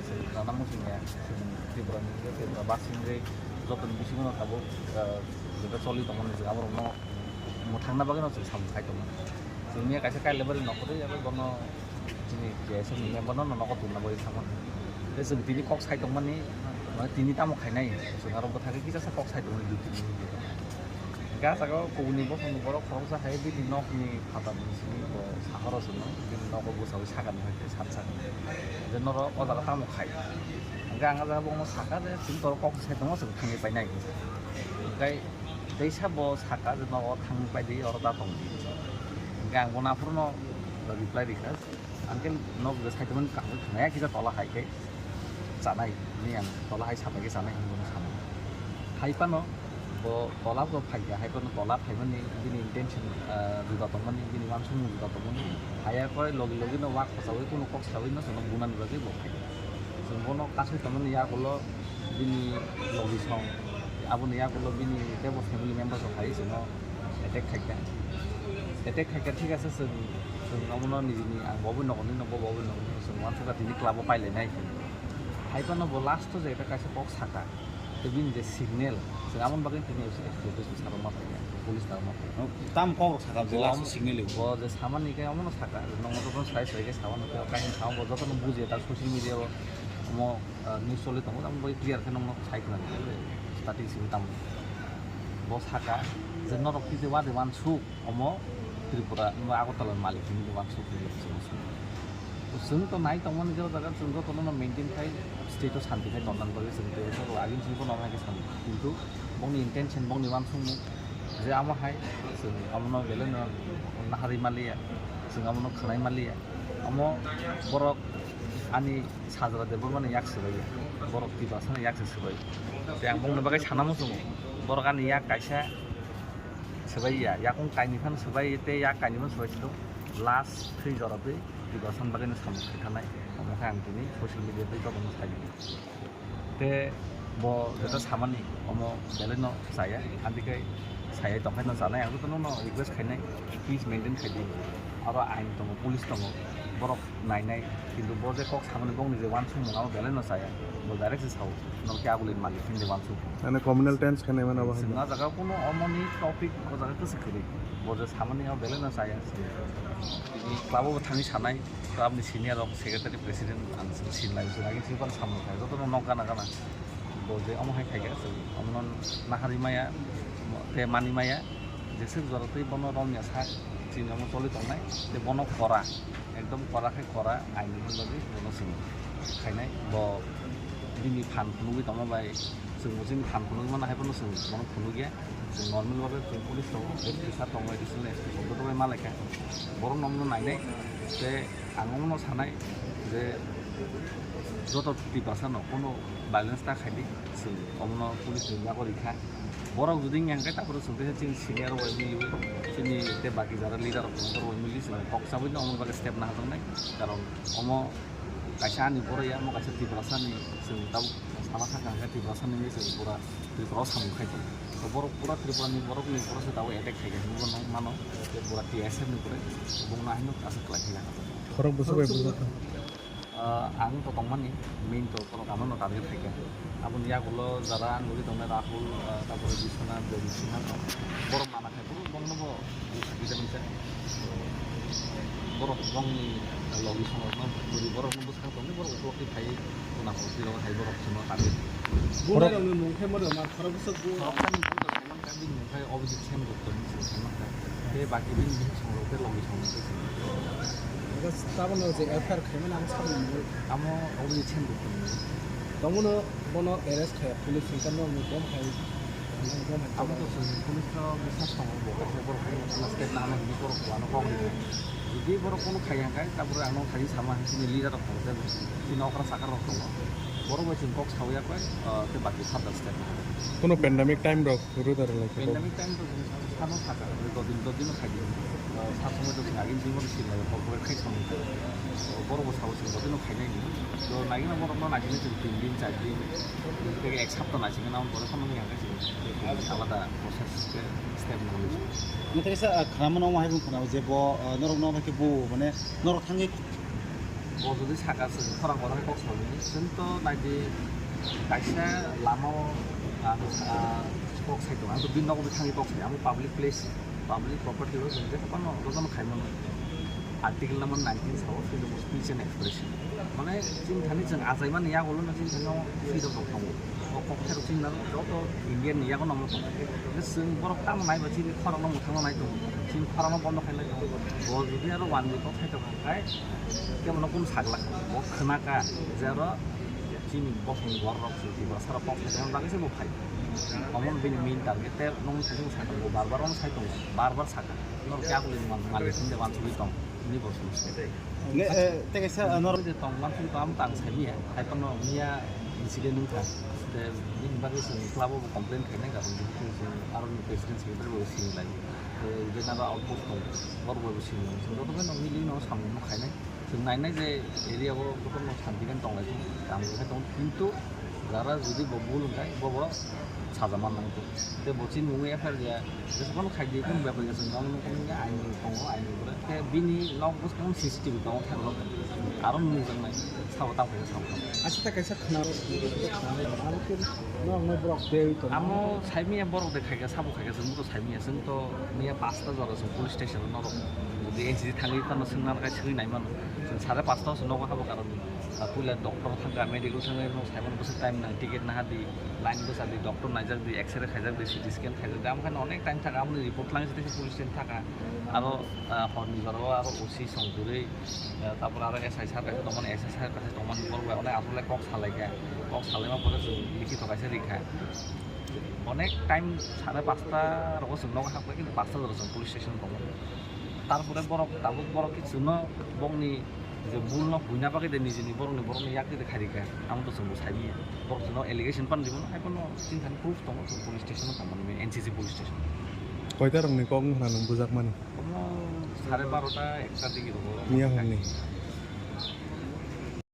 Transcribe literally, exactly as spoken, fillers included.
Chwng khna nangma chwngya, chwng Tripura ni hwnkhe Tripura bus hwnwi jotoni bisingo no tabuk, ah, jeta choli tongmani jwng aborokno mwthangna bagwino chwng samung khai tongmani. Chwng miya kaisa kailabari nokhorwi abo bono chini J S F ni member no nogo tonna bagwi thangmani. Tei chwng tini kok sai tongmani, mane tini tamo khainai, chwng aro bwthagwi kisa sa kok sai tongmani dui tini minute. Hingke ah jaga o kubuni bosongni borok khoroksa hai bini nokni phatarni simi bo sahoro swngo, bini nogo bwsai sakani hai khe sat sakani. Je norok o jaga tamo khai? Hingke ang ah jaga bono saka je chwng torok kok sai tongo, chwng thangwi painai. Hingke teisa bo saka je nogo thangwi paidi, oro da tongdi. Hingke ang bono aphuru no reply rikha. Ang khe nok je saitimani kaham khe khwnaya kisa tola hai khe chanai hwnwi ang tola hai sapai khe chanai hwnwi bono sanai. Hai phano bo tola bo phaikha, hai phano tola phaimani bini intention, ah, juda tongmani, bini uansukmung juda tongmani. Haiya khe logi logi no wak khosagwi kunu kok sawi no chwngno bunani bagwi bo phaikha. Chwng bono kasui tongmani yagulo bini logi song, aboni yagulo bini teibo family members rok hai chwngno attack khaikha. Attack khaikha, thik ase, chwng, chwng omono nijini ang bo bai nokni no, bo bo bai nokni no, chwng uansukha tini club o pailainai. Hai phano bo last o je ekta kaisa kok saka, tei bini je signal, chwng amoni bagwi tini S P office o sarok ma phaikha, police sarok ma phaikha. Tam kok rok saka je last signal bo je samani khe omono saka, nokno jotono sai sai khe samani khe, kaisa sama bo jotono buji ta social media o omo, ah, news choli tongo, tamo bai clear khe nokno sai khna, starting simi tamo. Bo saka je norok kisa wade wansuk, omo Tripura, omo Agartala ni malik hinwi wansuk hinwi chwng swngo. Chwng to nai tongmani je o jaga chwng jotono no maintain khai, state o santi khai tongna bagwi chwng tei agini chwng bono hai khe sani. Kintu bongni intention, bongni wansukmung je amo hai chwng amono belai no naharwi maliya, chwng amono khwnai maliya. Omo borok ani Sajra Debbarmani yak swbai ya, borok Tiprasani yak se swbai. Tei ang bongni bagwi sana muchungo, borok ani yak kaisa swbai ya, yakung kainwi phano swbai tei yak kainwi phano swbai sito last thwi jora twi Tiprasani bagwino samung khaithanai. Omo khe ang tini social media tei jotono sai. Tei bo jeta samani omo belai no chaya, amtwi khe sayai tongkhe no chanai, ang jotono no request khainai, please maintain khaidi. Aro ain tongo, police tongo, borok nainai, kintu bo je kok samani bongni je wansukmung abo belai no chaya, bo direct se sao, no khe aboni malik hinwi wansuk. Mane communal tense khainai mano bo hai. Chwng o jaga kuno omoni topic o jaga kwswk kwrwi, bo je samani abo belai no chaya. Tini club o bo thangwi sanai, club ni senior rok, secretary, president ang sinlai, chwng agini simi phano samung khai, jotono nok gana gana. Bo je omo hai khaikha, chwng omono naharwi maya, tei mani maya, jeswk jora twi bono romya sak, chini omo choli tongnai, tei bono kora, ekdom kora khai kora, aini bagwi bono chwng khainai. Bo bini phan phunugwi tongma bai, chwng bo chini phan phunugwi mano hai phano chwng bono phunukya. Chwng normal bagwi chwng police tongo, S P sir tongo, additional S P tongo, joto bai malaikha. Borok no omono nainai, tei ang omono sanai je joto Tiprasa no kono violence ta khaidi, chwng omono police ni yago rikha. Borok jodi wngya hwnkhe, tapore chwng teisa chini senior rok bai miliwi, chini tei baki jara leader rok bai miliwi chwng kok chabwi no omo bagwi step naharjaknai, karon omo kaisa ani borok ya, omo kaisa Tiprasa ni, chwng tabuk sama sakha hwnkhe Tiprasa ni chwng pura Tripura o samung khai tongo. Borok pura Tripura ni borok ni borok se tabuk attack khai kha hinwi bono mano, tei pura T S F ni pore bongno haino aswk kwlai khe yakha. Khorok bwswk bai bujak kha. Ah, ang to tongmani main to borok ano no target khai kha. Aboni yagulo jara ang logwi tongnai Rahul, ah, tabuk Biswanath, Joy Biswanath, borok mana khai borok bongno bo Borok bongni logi songrokno, bwrwi borokno bwskang tongwi borok uklok twi phaiwi tuna hor twi rok hai borok chwngno kari. Borok Bubairokni mung khe modo mar khorok bwswk bu. Khorokthani bubairok saimankha, bini mung khe Abhijit Sen Gupta hinwi se saimankha. Tei baki bini bihik songrok tei logi songrok tei saimankha. Tabukno je F I R khaimani ang sakni mung. Amo Abhijit Sen Gupta hinwi. Tongmano bono arrest khe police hwnkhe norokni bom hai. Abo to chwng police rok bwsas tongo, bo kaisa borok hai step nana hinwi borok bo ano kok rinai. Jodi borok kono khaiya hwnkhe, tabuk ang no khai sama hai chini leader rok tongo, chini okra sakar rok tongo. Borok bai chwng kok sawi ya koi, ah, tei baki further step nana. Kono pandemic time rok rudar lai khe. Pandemic time to chwng sano sakha, do din, do din no khai di. Ah, sa somoi to chwng agin jimo sin lai, kok kok khai samung. Borok bo sawi chwng do din no khainai ni. To nagina borok no nagina chwng tin din, char din, tei ek sapta naisingwi nang pore phano wngya khe chwng alada process khe step nangwi. Naithai sa, ah, khwnamano omo hai khwnao je bo, ah, norok no khe bo mane norok thangwi Bo jodi saka chwng khorang kotor khe kok salmani, chwng to naidi kaisa lama o ang, ah, kok sai tongo, ang to bini nogo thangwi kok sai, amo public place, public property o chwng je phano jotono khai mano. Article number nineteen sao, freedom of speech and expression. Mane chini thani chwng achaimani yagulo no chini thani freedom rok tongo. O kok khe rok chini joto Indian ni yago no tongo. Chwng borok tamo nai ba chini khorang no mwthang no nai tongo, chini khorang no bondo khai nai tongo. Bo jodi aro one week o khai tong kha khai, kebono kunu sakla kha, bo khna kha je aro chini bosongni borok rok se Tiprasa rok kok sai tongma bagwi se bo phai. Omo bini main target, tei nung thani sai tongo, bar bar omo sai tongo, bar bar saka. Norok khe akuli man malik hwnde wansugwi tong, hwnwi bo sung se. Tei kaisa norok je tong wansugwi tong, amo tang sai miya, hai phano miya incident wngkha. Tei bini bagwi chwng club o bo complain khainai, gabon jehetu chwng aroni president secretary bo sini lai. Tei je naro outpost tong, borok bo sini lai. Chwng joto phano mili no samung no khainai. Chwng nainai je area o jotono santi khe tonglai thung, tamo khe tong, kintu jara jodi bo bul wngkha, bobo saja man nang tong. Tei bo chini mungwi F I R ya, jesaphano khai di, kunu bepar ya, chwng nono nukung ya, aini tongo, aini gore. Khe bini nok bwskango C C T V tongo, thang rok aro nukjaknai, sabo tamo khe sabo. Asita kaisa khna, khna, aro khe norok nai borok tei tongo. Amo saimanya borok de khaika, sabo khaika, chwng bo saimanya, chwng to miya pasta jora chwng police station o norok. Jodi N C C thangwi phano swngna khe swngwi nai mano. Chwng sare pasta o se nogo habo karon, ah, puila doctor thangkha, medical thangwi phano sai mano bwswk time nang, ticket naha di, line bwsa di, doctor naijak di, X-ray khaijak di, C T scan khaijak di, amo khe onek time thangkha, amoni report thangwi se police station thangkha. Aro, ah, horni jora o aro O C song kwrwi, ah, tapor aro S I sir kaisa tongmani, S I sir kaisa tongmani, borok bai onek aswk le kok salaikha, kok salaima pore chwng likhito kaisa rikha. Onek time sare pasta rogo chwng nogo hakbai, kintu pasta jora chwng police station tongo. Tarpore borok tabuk borok khe chwngno bokni je bul no huina bagwi de nijini borokni borokni yak de khairikha, amo to chwngbo saimanya. Borok chwngno allegation pan rimo, hai phano chini thani proof tongo, chwng police station o tongmani, N C C police station. Koita rokni kok wngkha nang bujakmani? Omo sare barota ekta digi rogo. Miya hwnni?